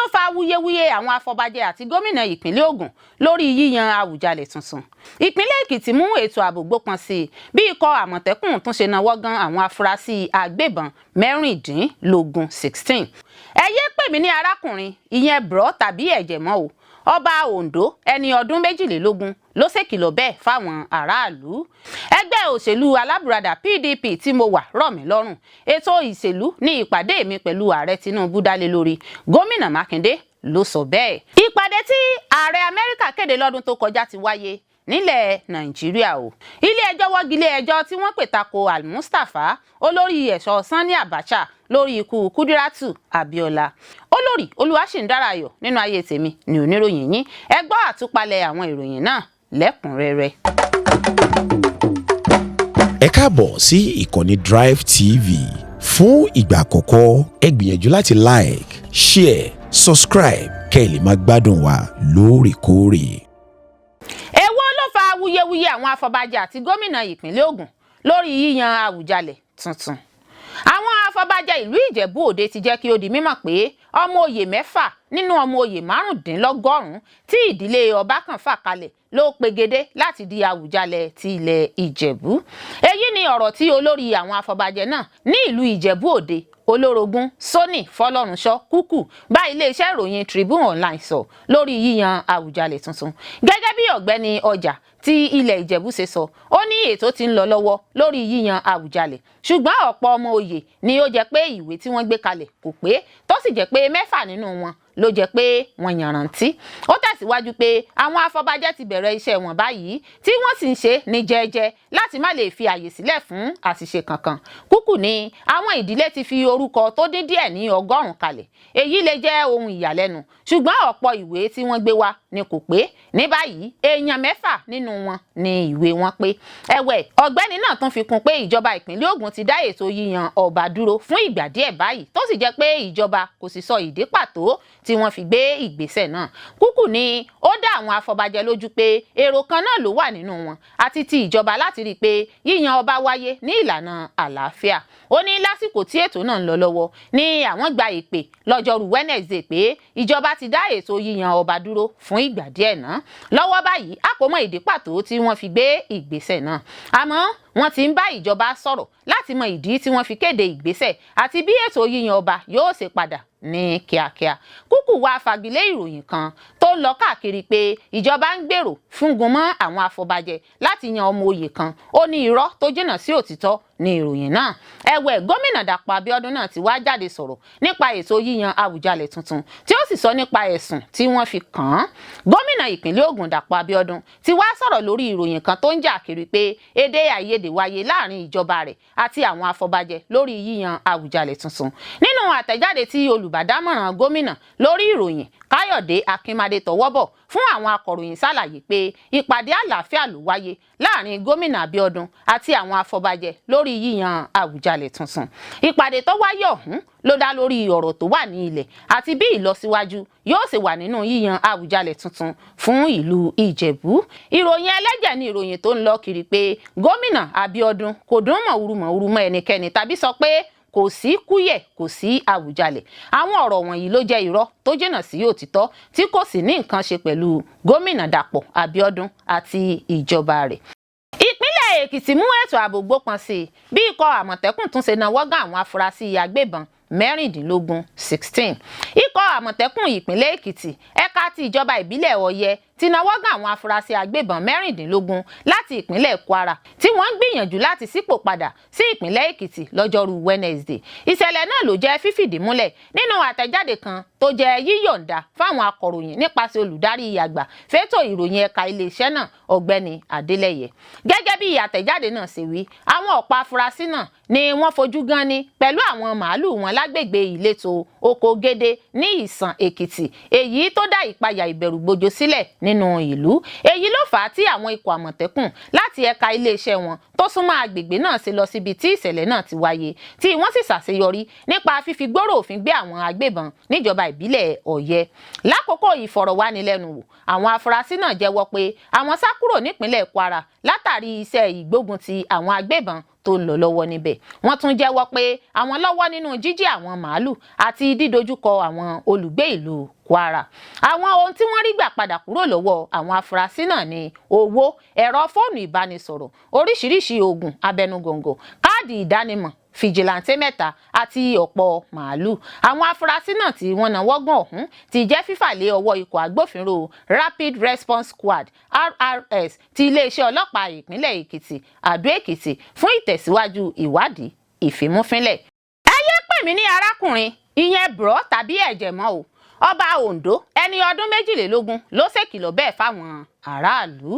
ló fa wuyewuye àwọn afọbajẹ àti gómìnà ìpínlẹ̀ Ògùn lórí yíyan Àwùjalẹ̀ tuntun? Ìpínlẹ̀ Èkìtì mú ètò ààbò gbópọn sí i bí ikọ̀ Àmọ̀tẹ́kùn tún ṣe nawọ́ gan àwọn afurasí agbébọn 16, 16. Ẹ yé pè mí ní arákùnrin, ìyẹn bro tàbí ẹ̀jẹ̀ mọ́ o. Ọba Ondo ẹni ọdún 22 ló ṣèkìlọ̀ bẹ́ẹ̀ fáwọn aráàlú. Ẹgbẹ́ òṣèlú alábùradà PDP tí mo wà rọ̀ mí lọ́rùn. Ètò ìṣèlú ní ìpàdé mi pẹ̀lú Ààrẹ Tinubu dálé lórí, Gómìnà Mákindé ló sọ bẹ́ẹ̀. Ìpàdé tí ààrẹ Amẹ́ríkà kéde lọ́dún tó kọjá ti wáyé nílẹ̀ Nàìjíríà o. Ilé ẹjọ́ wọ́gilé ẹjọ́ tí wọ́n pè tako Al-Mustapha, olórí ẹ̀ṣọ́ Sani Abacha, lórí ikú Kudiratu Abiola. Olórí Olúwaṣìndárayọ̀ nínú ayé tèmi ní oníròyìn yín. Ẹ gbọ́ àtúpalẹ̀ àwọn ìròyìn náà lẹ́kùnrẹ́rẹ́. Ẹ káàbọ̀ sí ìkànnì Drive TV. Fún ìgbà àkọ́kọ́, ẹ gbìyànjú láti like, share, subscribe kẹ́ ẹ lè máa gbádùn wa lóòrèkóòrè. Èwo ló fa wuyewuye àwọn afọbajẹ àti gómìnà ìpínlẹ̀ Ògùn lórí yíyan Àwùjalẹ̀ tuntun? Àwọn afọbajẹ ìlú Ìjẹ̀bú Òde ti jẹ́ kí ó di mímọ̀ pé ọmọ oyè 6 nínú ọmọ oyè 95 tí ìdílé Ọbákàn fà kalẹ̀ ló pegedé láti di Àwùjalẹ̀ ti ilẹ̀ Ìjẹ̀bú. Èyí ni ọ̀rọ̀ tí olórí àwọn afọbajẹ náà ní ìlú Ìjẹ̀bú Òde, Olórogún Soni Fọlọ́runṣọ́ Kúkú, bá iléeṣẹ́ ìròyìn Tribune Online sọ lórí yíyan Àwùjalẹ̀ tuntun. Gẹ́gẹ́ bí ọ̀gbẹ́ni ọjà tí ilẹ̀ Ìjẹ̀bú ṣe sọ, ó ní ètò tí ń lọ lọ́wọ́ lórí yíyan Àwùjalẹ̀, ṣùgbọ́n ọ̀pọ̀ ọmọ oyè ni ó jẹ́ pé ìwé tí wọ́n gbé kalẹ̀ kò pé, tó sì jẹ́ pé 6 nínú wọn ló jẹ́ pé wọ́n yanrantí. Ó tẹ̀síwájú pé àwọn afọbajẹ́ ti bẹ̀rẹ̀ iṣẹ́ wọn báyìí, tí wọ́n sì ń ṣe ní jẹ́ẹ́jẹ́ láti má lè fi àyè sílẹ̀ fún àṣìṣe kankan. Kúkú ní àwọn ìdílé ti fi orúkọ tó dín díẹ̀ ní 100 kalẹ̀. Èyí lè jẹ́ ohun ìyàlẹ́nu, ṣùgbọ́n ọ̀pọ̀ ìwé tí wọ́n gbé wá ni kò pé. Ní báyìí, èèyàn 6 nínú wọn ni ìwé wọn pé. Ẹ̀wẹ̀, ọ̀gbẹ́ni náà tún fi kún pé ìjọba ìpínlẹ̀ Ògùn ti dá ètò yíyan ọba dúró fún ìgbà díẹ̀ báyìí, tó sì jẹ́ pé ìjọba kò sì sọ ìdí pàtó tí wọ́n fi gbé ìgbésẹ̀ náà. Kúkú ni ó dá àwọn afọbajẹ lójú pé èrò kan náà ló wà nínú wọn àti ti ìjọba láti rí i pé yíyan ọba wáyé ní ìlànà àlàáfíà. Ó ní lásìkò tí ètò náà ń lọ lọ́wọ́ ní àwọn gba ìpè lọ́jọ́rú Wednesday pé ìjọba ti dá ètò yíyan ọba dúró fún ìgbà díẹ̀ náà. Lọ́wọ́ báyìí, a kò mọ ìdí pàtó tí wọ́n fi gbé ìgbésẹ̀ náà, àmọ́ wọ́n ti ń bá ìjọba sọ̀rọ̀ láti mọ ìdí tí wọ́n fi kéde ìgbésẹ̀ àti bí ètò yíyan ọba yóò ṣe padà ní kíákíá. Kúkú wá fagilé ìròyìn kan tó ń lọ káàkiri pé ìjọba ń gbèrò fúngun mọ́ àwọn afọbajẹ láti yan ọmọ oyè kan. Ó ní irọ́ tó jìnnà sí òtítọ́ ní ìròyìn náà. Ẹ̀wẹ̀, Gómìnà Dàpọ̀ Abíọ́dún náà ti wá jáde sọ̀rọ̀ nípa ètò yíyan Àwùjalẹ̀ tuntun, tí ó sì sọ nípa ẹ̀sùn tí wọ́n fi kàn án. Gómìnà ìpínlẹ̀ Ògùn Dàpọ̀ Abíọ́dún ti wá sọ̀rọ̀ lórí ìròyìn kan tó ń jà kiri pé èdè àìyedè wáyé láàrin ìjọba rẹ̀ àti àwọn afọbajẹ lórí yíyan Àwùjalẹ̀ tuntun. Nínú àtẹ̀jáde tí olùbádámọ̀ràn gómìnà lórí ìròyìn, Káyọ̀dé Akínmádé, tọwọ́ bọ̀ fún àwọn akọ̀ròyìn, ṣàlàyé pé ìpàdé àlàáfíà ló wáyé láàrin Gómìnà Abíọ́dún àti àwọn afọbajẹ lórí yíyan Àwùjalẹ̀ tuntun. Ìpàdé tó wáyé ọ̀hún ló dá lórí ọ̀rọ̀ tó wà ní ilẹ̀ àti bí ìlọsíwájú yóò ṣe wà nínú yíyan Àwùjalẹ̀ tuntun fún ìlú Ìjẹ̀bú. Ìròyìn ẹlẹ́jẹ̀ ni ìròyìn tó ń lọ kiri pé Gómìnà Abíọ́dún kò dún mọ̀wúrú mọ̀wúrú mọ́ ẹnikẹ́ni tàbí sọ pé kò sí kúyẹ̀, kò sí Àwùjalẹ̀. Àwọn ọ̀rọ̀ wọ̀nyí ló jẹ́ irọ́ tó jìnnà sí òtítọ́, tí kò sì ní nǹkan ṣe pẹ̀lú Gómìnà Dàpọ̀ Abíọ́dún àti ìjọba rẹ̀. Ìpínlẹ̀ Èkìtì mú ètò ààbò gbópọn sí i bí ikọ̀ Àmọ̀tẹ́kùn tún ṣe nawọ́ gán àwọn afurasí agbébọn 16, 16. Ikọ̀ Àmọ̀tẹ́kùn ìpínlẹ̀ Èkìtì, ẹ̀ka ti ìjọba ìbílẹ̀ Ọ̀yẹ́, ti nawọ́ gán àwọn afurasí agbébọn 16 láti ìpínlẹ̀ Kwara tí wọ́n ń gbìyànjú láti sípò padà sí ìpínlẹ̀ Èkìtì lọ́jọ́rú Wednesday. Ìṣẹ̀lẹ̀ náà ló jẹ́ fífìdí múlẹ̀ nínú àtẹ̀jáde kan tó jẹ́ yíyọ̀ǹda fáwọn akọ̀ròyìn nípasẹ̀ olùdarí àgbà fétò ìròyìn ẹ̀ka iléeṣẹ́ náà, Ọ̀gbẹ́ni Adélẹ́yẹ. Gẹ́gẹ́ bí àtẹ̀jáde náà ṣe wí, àwọn ọ̀pọ̀ afurasí náà ni wọ́n fojú gan ni pẹ̀lú àwọn màálùú wọn lágbègbè ìletò Oko Gédé ní Ìsàn Èkìtì, èyí tó dá ìpayà ìbẹ̀rùgbojo sílẹ̀ nínú ìlú. Èyí ló fà á tí àwọn ikọ̀ Àmọ̀tẹ́kùn láti ẹ̀ka iléeṣẹ́ wọn tó súnmọ́ agbègbè náà ṣe lọ síbi tí ìṣẹ̀lẹ̀ náà ti wáyé, tí wọ́n sì ṣàṣeyọrí nípa fífi gbòòrò òfin gbé àwọn agbébọn níjọba ìbílẹ̀ Ọ̀yẹ́. Lákòókò ìfọ̀rọ̀wánilẹ́nuwò, àwọn afurasí náà jẹ́wọ́ pé àwọn sá kúrò nípínlẹ̀ Kwara látàrí iṣẹ́ ìgbógun ti àwọn agbébọn. tó ń lọ lọ́wọ́ níbẹ̀. Wọ́n tún jẹ́wọ́ pé àwọn lọ́wọ́ nínú jíjí àwọn màálù àti dídojúkọ àwọn olùgbé ìlú Kwara. Àwọn ohun tí wọ́n rí gbà padà kúrò lọ́wọ́ àwọn afurasí náà ní owó, ẹ̀rọ fóònù ìbánisọ̀rọ̀, oríṣiríṣi oògùn abẹnugọ̀ngọ̀, káàdì ìdánimọ̀ fìjìláńtẹ́ 3 àti ọ̀pọ̀ màálù. Àwọn afurasí náà tí wọ́n náwó gàn ọ̀hún ti jẹ́ fífà lé ọwọ́ ikọ̀ agbófinró Rapid Response Squad RRS ti iléeṣẹ́ ọlọ́pàá ìpínlẹ̀ Èkìtì, Àdó Èkìtì, fún ìtẹ̀síwájú ìwádìí ìfimúfínlẹ̀. Ẹ yé pè mí ní arákùnrin, ìyẹn bùrọ̀ tàbí ẹ̀jẹ̀ mọ́ o. Ọba Ondo ẹni ọdún 22 ló ṣèkìlọ̀ bẹ́ẹ̀ fáwọn aráàlú.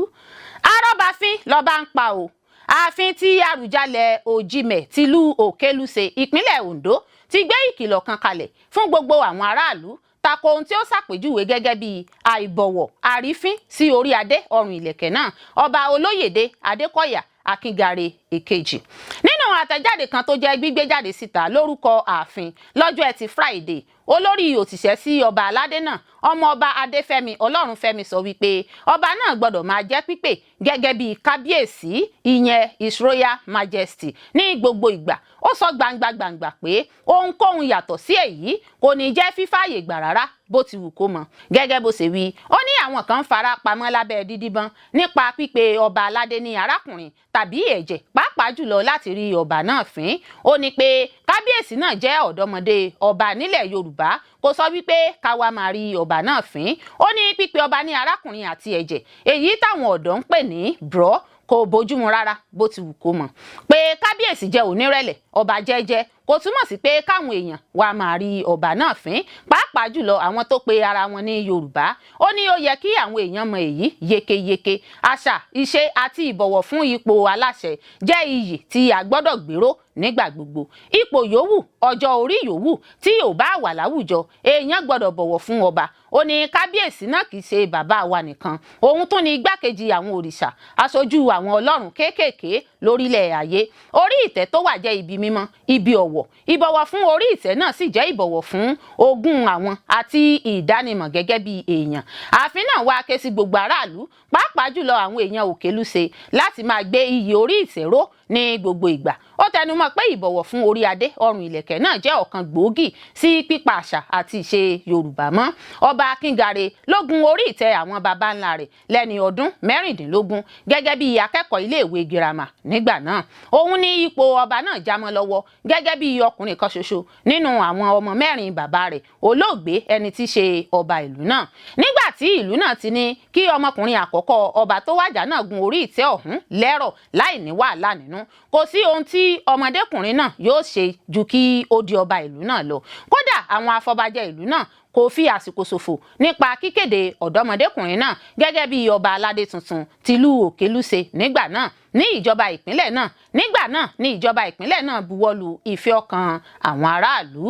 Arọ́bàfin lọ́ba ń pa o. Ààfin tí Àrùjalẹ̀ Òjìmẹ̀ tìlú Òkèlùṣe, ìpínlẹ̀ Ondo, ti gbé ìkìlọ̀ kan kalẹ̀ fún gbogbo àwọn aráàlú tako ohun tí ó ṣàpèjúwe gẹ́gẹ́ bí àìbọ̀wọ̀ àrífín sí orí adé ọrùn ìlẹ̀kẹ̀ náà, Ọba Olóyèdè Adékọ̀yà Akíngare èkejì. Nínú àtẹ̀jáde kan tó jẹ́ gbígbé jáde síta lórúkọ ààfin lọ́jọ́ Ẹtì Friday, olórí òṣìṣẹ́ sí ọba aládé náà, ọmọọba Adéfẹ́mi Ọlọ́runfẹ́mi, sọ wípé ọba náà gbọ́dọ̀ máa jẹ́ pípè gẹ́gẹ́ bí kábíyèsí, ìyẹn His Royal Majesty, ní gbogbo ìgbà. Ó sọ gbangba gbangba pé ohunkóhun yàtọ̀ sí èyí kò ní jẹ́ fífààyè gbà rárá bó ti wù kó mọ. Gẹ́gẹ́ bó ṣe wí, ó ní àwọn kan ń fara pamọ́ lábẹ́ dídíbọn nípa pípe ọba aládé ní arákùnrin tàbí ẹ̀jẹ̀, pàápàá jùlọ láti rí ọba náà fín. Ó ní pé kábíyèsí náà jẹ́ ọ̀dọ́mọdé ọba nílẹ̀ Yorùbá, kò sọ wípé káwa máa rí ọba náà fín. Ó ní pípe ọba ní arákùnrin àti ẹ̀jẹ̀, èyí táwọn ọ̀dọ́ ń pè ní bro, kò bójúmu rárá bó ti wù kó mọ̀. Pé kábíyèsí jẹ́ onírẹ̀lẹ̀, ọba jẹ́jẹ́, kò túmọ̀ sí pé káwọn èèyàn wá máa rí ọba náà fín, pàápàá jùlọ àwọn tó pe ara wọn ní Yorùbá. Ó ní ó yẹ kí àwọn èèyàn mọ èyí yékéyéké. Àṣà, ìṣe àti ìbọ̀wọ̀ fún ipò aláṣẹ jẹ́ iyì tí a gbọ́dọ̀ gbèrò nígbà gbogbo. Ipò yòówù, ọjọ́ orí yòówù tí ò bá wà láwùjọ, èèyàn gbọ́dọ̀ bọ̀wọ̀ fún ọba. Ó ní kábíyèsí náà kì í ṣe bàbá wa nìkan, òun tún ní igbákejì àwọn òrìṣà, aṣojú àwọn ọlọ́run kéékèèké lórílẹ̀ ayé. Orí ìtẹ́ tó wà jẹ́ ibi mímọ́, ibi ọ̀wọ̀. Ìbọ̀wọ̀ fún orí ìtẹ́ náà sì jẹ́ ìbọ̀wọ̀ fún ogún àwọn àti ìdánimọ̀ gẹ́gẹ́ bí èèyàn. Ààfin náà wá ké sí gbogbo aráàlú, pàápàá jùlọ àwọn èèyàn Òkèlùṣe, láti máa gbé iyì orí ìtẹ́ ró ní gbogbo ìgbà. Ó tẹnumọ́ pé ìbọ̀wọ̀ fún orí adé ọrùn ìlẹ̀kẹ̀ náà jẹ́ ọ̀kan gbòógì sí pípa àṣà àti ìṣe Yorùbá mọ́. Ọba Akíngare ló gun orí ìtẹ́ àwọn baba ńlá rẹ̀ lẹ́ni ọdún 16 gẹ́gẹ́ bí akẹ́kọ̀ọ́ iléèwé girama nígbà náà. Òun ní ipò ọba náà jámọ́ lọ́wọ́ gẹ́gẹ́ bí ọkùnrin kan ṣoṣo nínú àwọn ọmọ 4 bàbá rẹ̀, olóògbé ẹni tí í ṣe ọba ìlú náà. Nígbà tí ìlú náà ti ní kí ọmọkùnrin àkọ́kọ́ ọba tó wàjà náà gun orí ìtẹ́ ọ̀hún lẹ́rọ̀ láì ní wàhálà nínú, kò sí ohun tí ọmọdékùnrin náà yóò ṣe ju kí ó di ọba ìlú náà lọ. Kódà àwọn afọbajẹ ìlú náà kò fi àsìkò ṣòfò nípa kíkéde ọ̀dọ́mọdékùnrin náà gẹ́gẹ́ bí ọba aládé tuntun tìlú Òkèlùṣe nígbà náà ní ìjọba ìpínlẹ̀ náà. Nígbà náà ní ìjọba ìpínlẹ̀ náà buwọ́lu ìfẹ́ ọkàn àwọn aráàlú.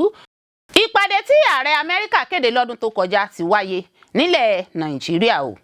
Ìpàdé tí ààrẹ Amẹ́ríkà kéde lọ́dún tó kọjá ti wáyé nílẹ̀ Nàìjíríà o.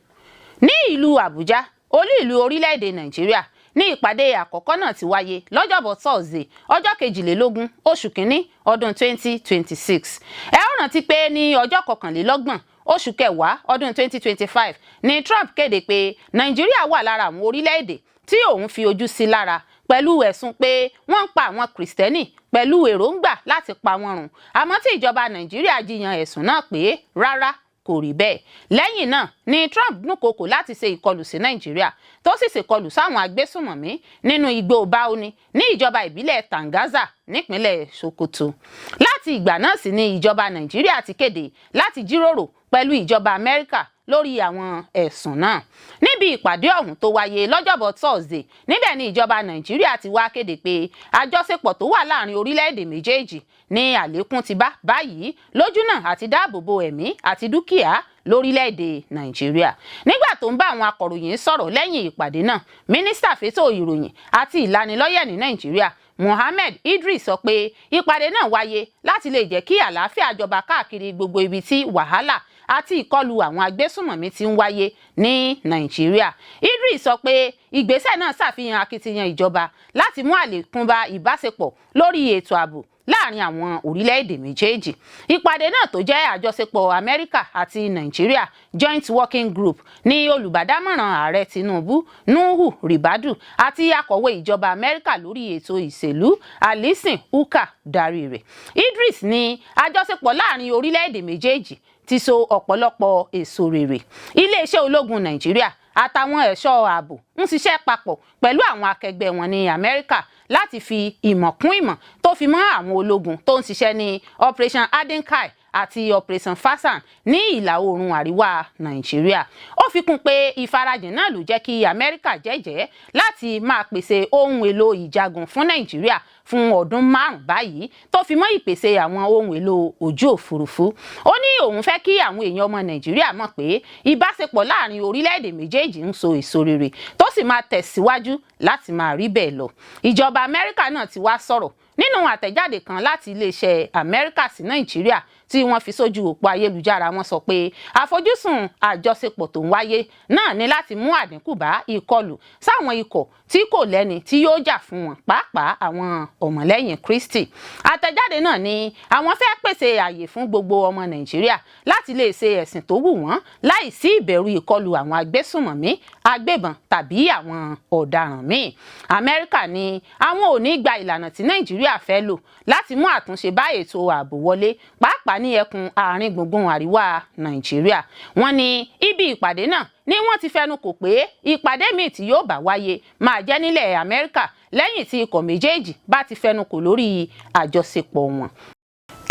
Ní ìlú Àbújá, olú ìlú orílẹ̀-èdè Nàìjíríà, ní ìpàdé àkọ́kọ́ náà ti wáyé lọ́jọ́bọ̀ Thursday, ọjọ́ 22 oṣù kínní ọdún 2026. Ẹ ó rántí pé ní ọjọ́ 29 oṣù kẹwàá ọdún 2025 ní Trump kéde pé Nàìjíríà wà lára àwọn orílẹ̀-èdè tí òun fi ojú sí lára pẹ̀lú ẹ̀sùn pé wọ́n ń pa àwọn Kìrìsìtẹ́nì pẹ̀lú èròǹgbà láti pa wọ́n run, àmọ́ tí ìjọba Nàìjíríà jiyàn ẹ̀sùn náà pé rárá, kò rí bẹ́ẹ̀. Lẹ́yìn náà ni Trump dúnkokò láti ṣe ìkọlù sí Nàìjíríà, tó sì ṣèkọlù sáwọn agbésùmọ̀mí nínú igbó Báóní ní ìjọba ìbílẹ̀ Tangaza nípínlẹ̀ Sokoto. Láti ìgbà náà sì ni ìjọba Nàìjíríà ti kéde láti jíròrò pẹ̀lú ìjọba Amẹ́ríkà lórí àwọn ẹ̀sùn náà. Níbi ìpàdé ọ̀hún tó wáyé lọ́jọ́bọ̀ Thursday, níbẹ̀ ni ìjọba Nàìjíríà ti wá kéde pé àjọṣepọ̀ tó wà láàrin orílẹ̀-èdè méjèèjì ní àlékún ti bá báyìí lójúnà àti dáàbòbo ẹ̀mí àti dúkìá lórílẹ̀-èdè Nàìjíríà. Nígbà tó ń bá àwọn akọ̀ròyìn sọ̀rọ̀ lẹ́yìn ìpàdé náà, mínísítà fétò ìròyìn àti ìlanilọ́yẹ̀ ní Nàìjíríà, Mohammed Idris, sọ pé ìpàdé náà wáyé láti lè jẹ́ kí àlàáfíà jọba káàkiri gbogbo ibi tí wàhálà àti ìkọlù àwọn agbésùnmọ̀mí ti ń wáyé ní Nàìjíríà. Idris sọ pé ìgbésẹ̀ náà ṣàfihàn akitiyan ìjọba láti mú àlékún bá ìbáṣepọ̀ lórí ètò ààbò. láàrin àwọn orílẹ̀-èdè méjèèjì. Ìpàdé náà tó jẹ́ àjọṣepọ̀ Amẹ́ríkà àti Nàìjíríà Joint Working Group ní olùbádámọ̀ràn ààrẹ Tinubu, Nuhu Ribadu, àti akọ̀wé ìjọba Amẹ́ríkà lórí ètò ìṣèlú, Alison Hooker, darí rẹ̀. Idris ní àjọṣepọ̀ láàrin orílẹ̀-èdè méjèèjì ti so ọ̀pọ̀lọpọ̀ èso rere. Iléeṣẹ́ ológun Nàìjíríà àtàwọn ẹ̀ṣọ́ ààbò ń ṣiṣẹ́ papọ̀ pẹ̀lú àwọn akẹgbẹ́ wọn ní Amẹ́ríkà láti fi ìmọ̀ kún ìmọ̀, tó fi mọ́ àwọn ológun tó ń ṣiṣẹ́ ní Operation Hadin Kai àti Operation Fasan ní ìlà oòrùn àríwá Nàìjíríà. Ó fi kún pé ìfarajìn náà ló jẹ́ kí Amẹ́ríkà jẹ́jẹ́ láti máa pèsè ohun èlò ìjagun fún Nàìjíríà fún ọdún 5 báyìí, tó fi mọ́ ìpèsè àwọn ohun èlò ojú òfurufú. Ó ní òun fẹ́ kí àwọn èèyàn ọmọ Nàìjíríà mọ̀ pé ìbáṣepọ̀ láàrin orílẹ̀-èdè méjèèjì ń so èso rere, tó sì máa tẹ̀síwájú láti máa rí bẹ́ẹ̀ lọ. Ìjọba Amẹ́ríkà náà ti wá sọ̀rọ̀ nínú àtẹ̀jáde kan láti iléeṣẹ́ Amẹ́ríkà sí Nàìjíríà tí wọ́n fi sójú òpó ayélujára. Wọn sọ pé àfojúsùn àjọṣepọ̀ tó ń wáyé náà ní láti mú àdínkù bá ìkọlù sáwọn ikọ̀ tí kò lẹ́ni tí yóò jà fún wọn, pàápàá àwọn ọmọlẹ́yìn Kristi. Àtẹ̀jáde náà ni àwọn fẹ́ pèsè àyè fún gbogbo ọmọ Nàìjíríà láti lè ṣe ẹ̀sìn tó wù wọ́n láì sí ìbẹ̀rù ìkọlù àwọn agbésùnmọ̀mí, agbébọn tàbí àwọn ọ̀daràn míì. Amẹ́ríkà ní àwọn ò ní gba ìlànà tí Nàìjíríà fẹ́ lò láti mú àtúnṣe bá ètò ààbò wọlé, pàápàá ní ẹkùn àárín gbùngbùn àríwá Nàìjíríà. Wọ́n ní ibi ìpàdé náà ni wọ́n ti fẹnu kò pé ìpàdé míì tí yóò bá wáyé máa jẹ́ nílẹ̀ Amẹ́ríkà lẹ́yìn tí ikọ̀ méjèèjì bá ti fẹnu kò lórí àjọṣepọ̀ wọn.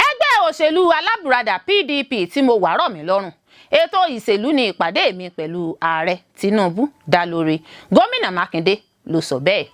Ẹgbẹ́ òṣèlú alábùradà PDP tí mo wà rọ̀ mí lọ́rùn, ètò ìṣèlú ní ìpàdé mi pẹ̀lú ààrẹ Tinubu dá lórí, Gómìnà Mákindé ló sọ bẹ́ẹ̀.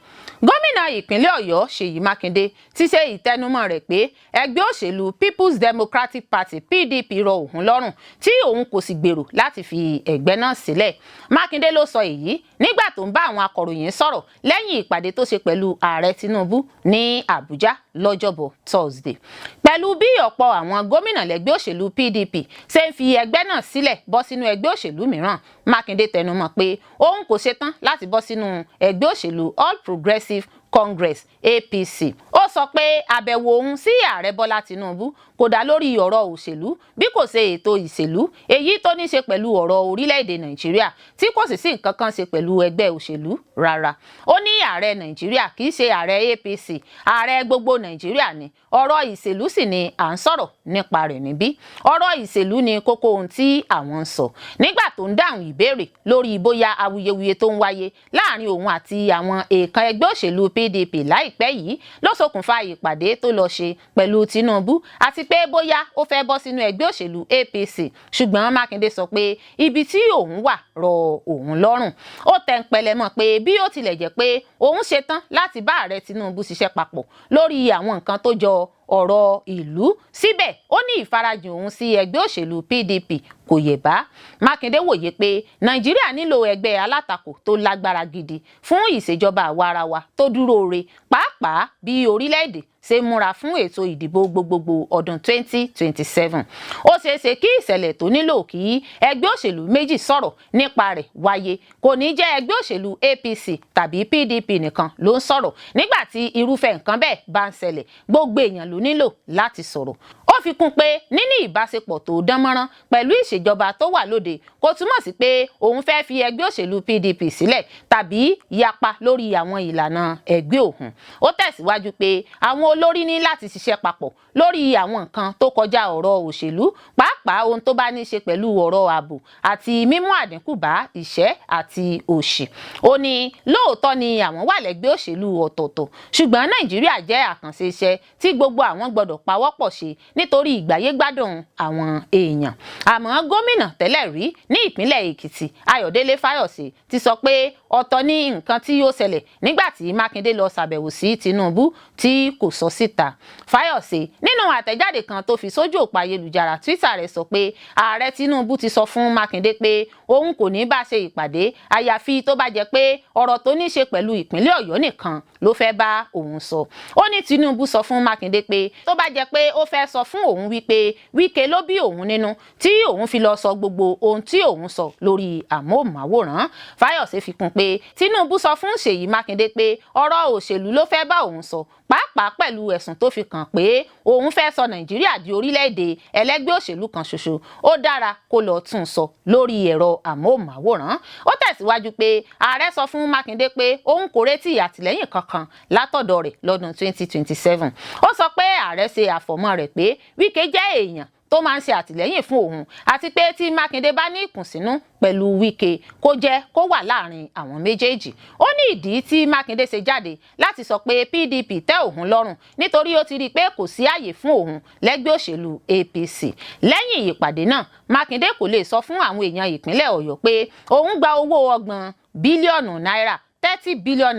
Gómìnà ìpínlẹ̀ Ọ̀yọ́, Ṣèyí Mákindé, ti ṣe ìtẹnumọ́ rẹ̀ pé ẹgbẹ́ òṣèlú People's Democratic Party, PDP, rọ òun lọ́rùn, tí òun kò sì gbèrò láti fi ẹgbẹ́ náà sílẹ̀. Mákindé ló sọ èyí nígbà tó ń bá àwọn akọ̀ròyìn sọ̀rọ̀ lẹ́yìn ìpàdé tó ṣe pẹ̀lú ààrẹ Tinubu ní Àbújá lọ́jọ́bọ̀ Thursday. Pẹ̀lú bí ọ̀pọ̀ àwọn gómìnà lẹ́gbẹ́ òṣèlú PDP ṣe ń fi ẹgbẹ́ náà sílẹ̀ bọ́ sínú ẹgbẹ́ òṣèlú mìíràn, Mákindé tẹnumọ́ pé òun kò ṣetán láti bọ́ sínú ẹgbẹ́ òṣèlú All Progressive Congress, APC. Ó sọ pé àbẹ̀wò òun sí ààrẹ Bọ́lá Tinubu kò dá lórí ọ̀rọ̀ òṣèlú bí kò ṣe ètò ìṣèlú, èyí tó ní ṣe pẹ̀lú ọ̀rọ̀ orílẹ̀-èdè Nàìjíríà, tí kò sì sí nǹkan kan ṣe pẹ̀lú ẹgbẹ́ òṣèlú rárá. Ó ní ààrẹ Nàìjíríà kì í ṣe ààrẹ APC, ààrẹ gbogbo Nàìjíríà ni. Ọ̀rọ̀ ìṣèlú sì ni à ń sọ̀rọ̀ nípa rẹ̀ níbí. Ọ̀rọ̀ ìṣèlú ni kókó ohun tí àwọn ń sọ. Nígbà tó ń dáhùn ìbéèrè lórí bóyá awuyewuye tó ń wáyé láàrin òun àti àwọn èèkàn ẹgbẹ́ òṣèlú PDP láìpẹ́ yìí ló ṣokùnfà ìpàdé tó lọ ṣe pẹ̀lú Tinubu, àti pé bóyá ó fẹ́ bọ́ sínú ẹgbẹ́ òṣèlú APC, ṣùgbọ́n Mákindé sọ pé ibi tí òun wà rọ òun lọ́rùn. Ó tẹ̀ ń pẹlẹ mọ́ pé bí ó tilẹ̀ jẹ́ pé òun ṣetán láti bá ààrẹ Tinubu ṣiṣẹ́ papọ̀ lórí àwọn nǹkan tó jọ ọ̀rọ̀ ìlú, síbẹ̀ ó ní ìfarajìn òun sí ẹgbẹ́ òṣèlú PDP kò yẹ̀ bá. Mákindé wòye pé Nàìjíríà nílò ẹgbẹ́ alátakò tó lágbára gidi fún ìṣèjọba àwa-arawa tó dúró re, pàápàá bí orílẹ̀-èdè ṣe múra fún ètò ìdìbò gbogbogbò ọdún 2027. Ó ṣeé ṣe kí ìṣẹ̀lẹ̀ tó nílò kí ẹgbẹ́ òṣèlú méjì sọ̀rọ̀ nípa rẹ̀ wáyé. Kò ní jẹ́ ẹgbẹ́ òṣèlú APC tàbí PDP nìkan ló ń sọ̀rọ̀. Nígbà tí irúfẹ́ nǹkan bẹ́ẹ̀ bá ń ṣẹlẹ̀, gbogbo èèyàn ló nílò láti sọ̀rọ̀. Ó fi kún pé níní ìbáṣepọ̀ tó dán mọ́rán pẹ̀lú ìṣèjọba tó wà lóde kò túmọ̀ sí pé òun fẹ́ fi ẹgbẹ́ òṣèlú PDP sílẹ̀ tàbí yapa lórí àwọn ìlànà ẹgbẹ́ òun. Ó tẹ̀síwájú pé àwọn olórí ní láti ṣiṣẹ́ papọ̀ lórí àwọn nǹkan tó kọjá ọ̀rọ̀ òṣèlú, pàápàá ohun tó bá ní ṣe pẹ̀lú ọ̀rọ̀ ààbò àti mímú àdínkù bá ìṣẹ́ àti òṣì. Ó ní lóòótọ́ ni àwọn wà lẹ́gbẹ́ òṣèlú ọ̀tọ̀ọ̀tọ̀, ṣùgbọ́n Nàìjíríà jẹ́ àkànṣe iṣẹ́ tí gbogbo àwọn gbọ́dọ̀ pawọ́pọ̀ ṣe nítorí ìgbáyégbádùn àwọn èèyàn. Àmọ́ gómìnà tẹ́lẹ̀ rí ní ìpínlẹ̀ Èkìtì, Ayọ̀délé Fáyọ̀ṣe, ti sọ pé ọ̀tọ̀ ní nǹkan tí ó ṣẹlẹ̀ nígbà tí Mákindé lọ ṣàbẹ̀wò sí Tinubu tí kò sọ síta. Fáyọ̀ṣe, nínú àtẹ̀jáde kan tó fi sójú òpó ayélujára Twitter rẹ̀, sọ pé ààrẹ Tinubu ti sọ fún Mákindé pé òun kò ní bá ṣe ìpàdé, àyàfi tó bá jẹ́ pé ọ̀rọ̀ tó ní ṣe pẹ̀lú ìpínlẹ̀ Ọ̀yọ́ nìkan. ló fẹ́ bá òun sọ. Ó ní Tinubu sọ fún Mákindé pé tó bá jẹ́ pé ó fẹ́ sọ fún òun wípé Wike ló bí òun nínú tí òun fi lọ sọ gbogbo ohun tí òun sọ lórí àmóhùnmáwòrán. Fáyọ̀sé fi kún pé Tinubu sọ fún Ṣèyí Mákindé pé ọ̀rọ̀ òṣèlú ló fẹ́ bá òun sọ, pàápàá pẹ̀lú ẹ̀sùn tó fi kàn pé òun fẹ́ sọ Nàìjíríà di orílẹ̀-èdè ẹlẹ́gbẹ́ òṣèlú kan ṣoṣo. Ó dára kó lọ tún sọ lórí ẹ̀rọ àmóhùnmáwòrán. Ó tẹ̀síwájú pé ààrẹ sọ fún Mákindé pé òun kò retí àtìlẹ́yìn kankan látọ̀dọ̀ rẹ̀ lọ́dún 2027. Ó sọ pé ààrẹ ṣe àfọ̀mọ́ rẹ̀ pé Wike jẹ́ èèyàn tó máa ń ṣe àtìlẹ́yìn fún òun, àti pé tí Mákindé bá ní ìkùnsínú pẹ̀lú Wike, kó jẹ́ kó wà láàrin àwọn méjèèjì. Ó ní ìdí tí Mákindé ṣe jáde láti sọ pé PDP tẹ́ òun lọ́rùn nítorí ó ti rí i pé kò sí àyè fún òun lẹ́gbẹ́ òṣèlú APC. Lẹ́yìn ìpàdé náà, Mákindé kò lè sọ fún àwọn èèyàn ìpínlẹ̀ Ọ̀yọ́ pé òun gba owó 30 bílíọ̀nù náírà, ₦30 billion,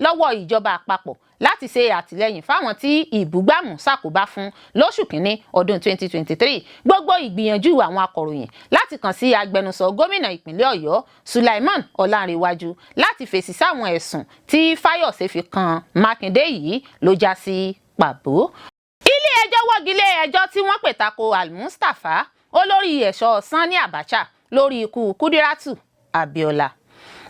lọ́wọ́ ìjọba àpapọ̀ láti ṣe àtìlẹ́yìn fáwọn tí ìbúgbàmù ṣàkóbá fún lóṣù kínní ọdún 2023. Gbogbo ìgbìyànjú àwọn akọ̀ròyìn láti kàn sí agbẹnusọ gómìnà ìpínlẹ̀ Ọ̀yọ́, Sulaiman Ọlánrewájú, láti fèsì sáwọn ẹ̀sùn tí Fáyọ̀sé fi kan Mákindé yìí ló já sí pàbó. Ilé ẹjọ́ wọ́gi lé ẹjọ́ tí wọ́n pè tako Al-Mustapha, olórí ẹ̀ṣọ́ Sanni Abacha, lórí ikú Kudiratu Abiola.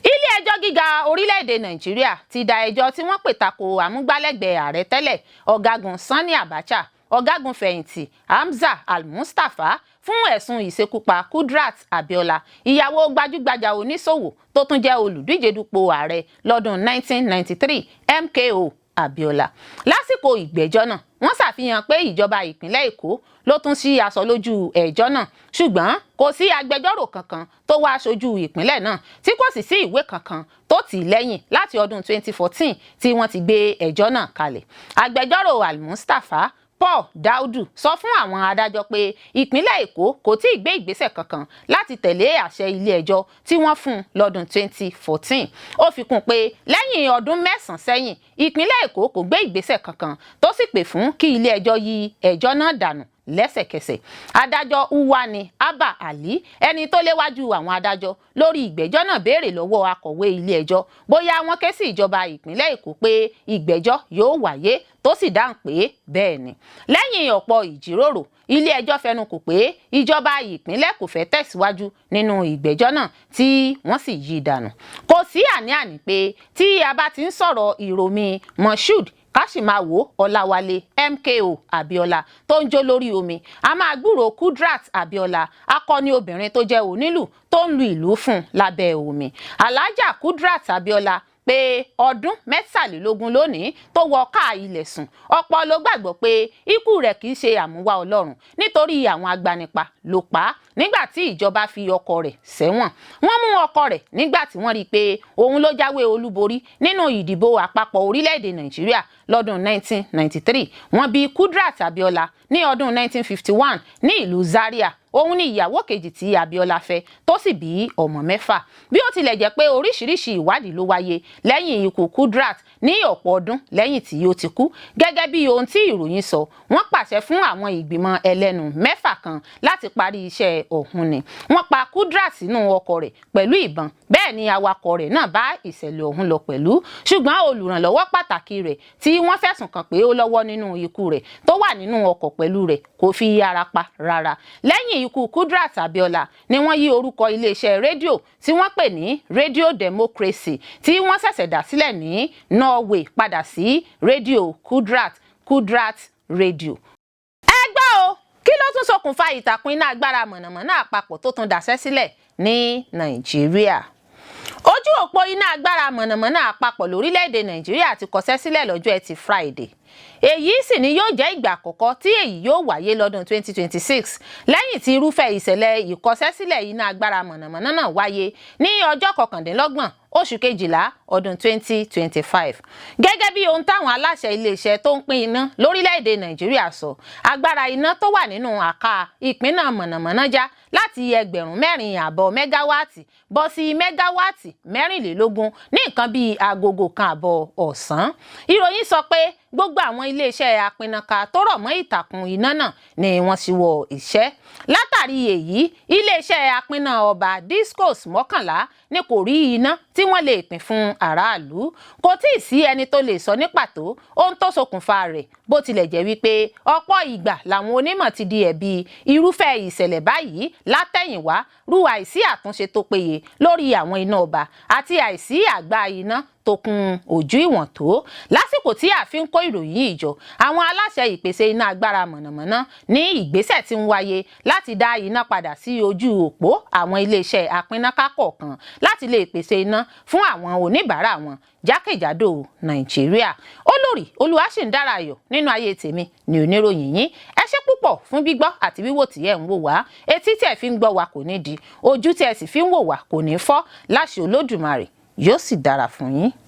Ilé ẹjọ́ gíga orílẹ̀-èdè Nàìjíríà ti da ẹjọ́ tí wọ́n pè tako amúgbálẹ́gbẹ̀ẹ́ ààrẹ tẹ́lẹ̀, Ọ̀gágun Sanni Abacha, Ọ̀gágun fẹ̀yìntì Hamza Al-Mustapha, fún ẹ̀sùn ìṣekúpa Kudrat Abiola, ìyàwó gbajúgbajà oníṣòwò tó tún jẹ́ olùdíje dupò ààrẹ lọ́dún 1993, MKO Abiola. Lásìkò ìgbẹ́jọ́ náà, wọ́n ṣàfihàn pé ìjọba ìpínlẹ̀ Èkó ló tún sí aṣọ lójú ẹjọ́ náà, ṣùgbọ́n kò sí agbẹjọ́rò kankan tó wá aṣojú ìpínlẹ̀ náà, tí kò sì sí ìwé kankan tó tì í lẹ́yìn láti ọdún 2014 tí wọ́n ti gbé ẹjọ́ náà kalẹ̀. Agbẹjọ́rò Al-Mustapha, Paul Daudu, sọ fún àwọn adájọ́ pé ìpínlẹ̀ Èkó kò tí ì gbé ìgbésẹ̀ kankan láti tẹ̀lé àṣẹ ilé-ẹjọ́ tí wọ́n fún un lọ́dún 2014. Ó fi kún pé lẹ́yìn ọdún 9 sẹ́yìn, ìpínlẹ̀ Èkó kò gbé ìgbésẹ̀ kankan, tó sì pè fún kí ilé-ẹjọ́ yí ẹjọ́ náà dànù lẹ́sẹ̀kẹsẹ̀. Adájọ́ Uwani Abba Ali, ẹni tó léwájú àwọn adájọ́ lórí ìgbẹ́jọ́ náà, béèrè lọ́wọ́ akọ̀wé ilé-ẹjọ́ bóyá wọ́n ké sí ìjọba ìpínlẹ̀ Èkó pé ìgbẹ́jọ́ yóò wáyé, tó sì dáhùn pé bẹ́ẹ̀ ni. Lẹ́yìn ọ̀pọ̀ ìjíròrò, ilé-ẹjọ́ fẹnu kò pé ìjọba ìpínlẹ̀ kò fẹ́ tẹ̀síwájú nínú ìgbẹ́jọ́ náà, tí wọ́n sì yí dànù. Kò sí àní-àní pé tí a bá ti ń sọ̀rọ̀ ìròmí Moshood Káṣímáwo Ọláwálé MKO Abiola tó ń jó lórí omi, a máa gbúròó Kudrat Abiola, akọni obìnrin tó jẹ́ onílù tó ń lu ìlú fún lábẹ́ omi. Alhaja Kudrat Abiola pé ọdún 23 lónìí tó wọ káà ilẹ̀ sùn. Ọ̀pọ̀ ló gbàgbọ́ pé ikú rẹ̀ kì í ṣe àmúwá Ọlọ́run, nítorí àwọn agbanipa ló pa á nígbà tí ìjọba fi ọkọ rẹ̀ sẹ́wọ̀n. Wọ́n mú ọkọ rẹ̀ nígbà tí wọ́n rí i pé òun ló jáwé olúborí nínú ìdìbò àpapọ̀ orílẹ̀-èdè Nàìjíríà lọ́dún 1993. Wọ́n bí Kudrat Abiola ní ọdún 1951 ní ìlú Zaria. Òun ni ìyàwó kejì tí Abiola fẹ́, tó sì bí ọmọ mẹ́fà. Bí ó tilẹ̀ jẹ́ pé oríṣiríṣi ìwádìí ló wáyé lẹ́yìn ikú Kudrat ní ọ̀pọ̀ ọdún lẹ́yìn tí ó ti kú, gẹ́gẹ́ bí ohun tí ìròyìn sọ, wọ́n pàṣẹ fún àwọn ìgbìmọ̀ ẹlẹ́nu mẹ́fà kan láti parí iṣẹ́ ọ̀hún ni. Wọ́n pa Kudrat sínú ọkọ̀ rẹ̀ pẹ̀lú ìbọn, bẹ́ẹ̀ ni awakọ̀ rẹ̀ náà bá ìṣẹ̀lẹ̀ ọ̀hún lọ pẹ̀lú. Ṣùgbọ́n olùrànlọ́wọ́ pàtàkì rẹ̀ tí wọ́n fẹ̀sùn kàn pé ó lọ́wọ́ nínú ikú rẹ̀, tó wà nínú ọkọ̀ pẹ̀lú rẹ̀, kò fi ara pa rárá. Lẹ́yìn ikú Kudrat Abiola ni wọ́n yí orúkọ iléeṣẹ́ rédíò tí wọ́n pè ní Radio Democracy, tí wọ́n ṣẹ̀ṣẹ̀ dá sílẹ̀ ní Norway, padà sí Rédíò Kudrat, Kudrat Radio. Ẹ gbọ́ o, kí ló tún ṣokùnfà ìtàkùn iná agbára mọ̀nàmọ́ná àpapọ̀ tó tún daṣẹ́ sílẹ̀ ní Nàìjíríà? Ojú òpó iná agbára mọ̀nàmọ́ná àpapọ̀ lórílẹ̀‐èdè Nàìjíríà ti kọsẹ́ sílẹ̀ lọ́jọ́ Ẹtì Friday. Èyí sì ni yóò jẹ́ ìgbà àkọ́kọ́ tí èyí yóò wáyé lọ́dún 2026, lẹ́yìn tí irúfẹ́ ìṣẹ̀lẹ̀ ìkọsẹ́sílẹ̀ iná agbára mọ̀nàmọ́ná náà wáyé ní ọjọ́ 29 oṣù kejìlá ọdún 2025. Gẹ́gẹ́ bí ohun táwọn aláṣẹ iléeṣẹ́ tó ń pín iná lórílẹ̀‐èdè Nàìjíríà sọ, agbára iná tó wà nínú àká ìpínná mọ̀nàmọ́ná já láti 4,500 mẹ́gáwáàtì bọ́ sí mẹ́gáwáàtì 24 ní nǹkan bíi agogo 1:30 ọ̀sán. Ìròyìn sọ pé Gbogbo àwọn iléeṣẹ́ apínnáká tó rọ̀ mọ́ ìtàkùn iná náà ni wọ́n ṣíwọ́ iṣẹ́. Látàrí èyí, iléeṣẹ́ apínná ọba discos 11 ni kò rí iná tí wọ́n lè pín fún aráàlú. Kò tí ì sí ẹni tó lè sọ ní pàtó ohun tó ṣokùnfà rẹ̀, bó tilẹ̀ jẹ́ wípé ọ̀pọ̀ ìgbà làwọn onímọ̀ ti di ẹ̀bi irúfẹ́ ìṣẹ̀lẹ̀ báyìí látẹ̀yìnwá rú àìsí àtúnṣe tó péye lórí àwọn iná ọba àti àìsí àgbá iná tó kún ojú ìwọ̀n tó. Lásìkò tí a fi ń kó ìròyìn yìí jọ, àwọn aláṣẹ ìpèsè iná agbára mọ̀nàmọ́ná ní ìgbésẹ̀ tí ń wáyé láti dá iná padà sí ojú òpó àwọn iléeṣẹ́ apínnáká kọ̀ọ̀kan láti lè pèsè iná fún àwọn oníbàárà wọn jákèjádò Nàìjíríà. Olórí Olúwaṣìndára Ayọ̀ nínú ayé tèmi ní oníròyìn yín. Ẹ ṣé púpọ̀ fún gbígbọ́ àti wíwò tí ẹ̀ ń wò wá. Etí tí ẹ fi ń gbọ́ wa kò ní di, ojú tí ẹ sì fi ń wò wá kò ní fọ́ láṣẹ Olódùmarè. Yóò sì dára fún yín.